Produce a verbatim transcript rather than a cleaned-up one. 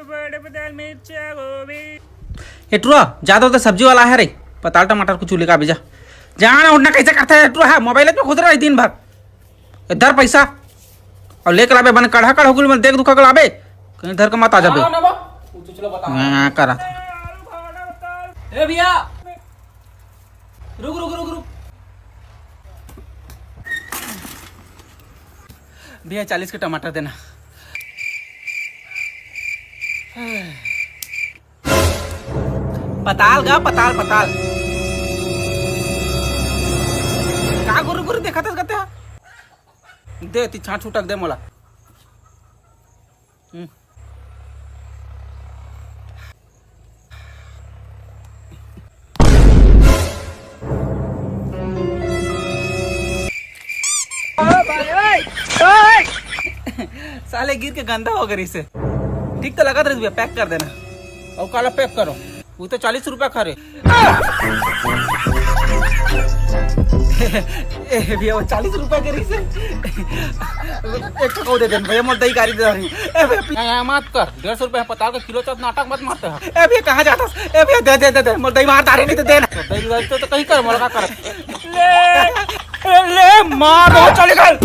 बड़े पताल मिर्चा गोभी। ए टुरा, जा तो सब्जी वाला हे रे, पताल टमाटर कुछ लेके आबे जा। जाना उठना कैसे करता हे टुरा, हाँ, मोबाइल में घुस रहा है दिन भर। ए, धर पैसा। अउ लेके लाबे, बने कड़हा कड़हा गुल में देख दुखा के लाबे। कहीं धर के मत आ जाबे। हाँ ना बा, वो तो चलो बता। हाँ, करा था। ए भैया, रुक, रुक, रुक, रुक। भैया, चालीस के टमाटर देना। पताल गा, पताल, पताल। का गुरु गुरु देखत हस गते हा? दे, ती छांट छुटक दे मोला। हम्म। साले गिर के गंदा हो गए इसे। ठीक तो लगत रहिस भैया, पैक कर देना। अउ काला पैक करो, वो तो चालीस रुपया खा रे। ए भैया, वो चालीस रुपया के रहिस हे। एक ठो दे दे भैया, मोर दई गारी दे रही। ए भैया, पी- ए, ए, मत कर, डेढ़ सौ रुपया पताल के किलो चौथ नाटक मत मारते हो। ए भैया, कहाँ जाता? ए भैया, दे दे दे दे, मोर दई मार तारे नहीं तो दे ना। तो दई गारी तो, तो कहीं कर, मोला का कर। ले, ले, मार दो, चले गए।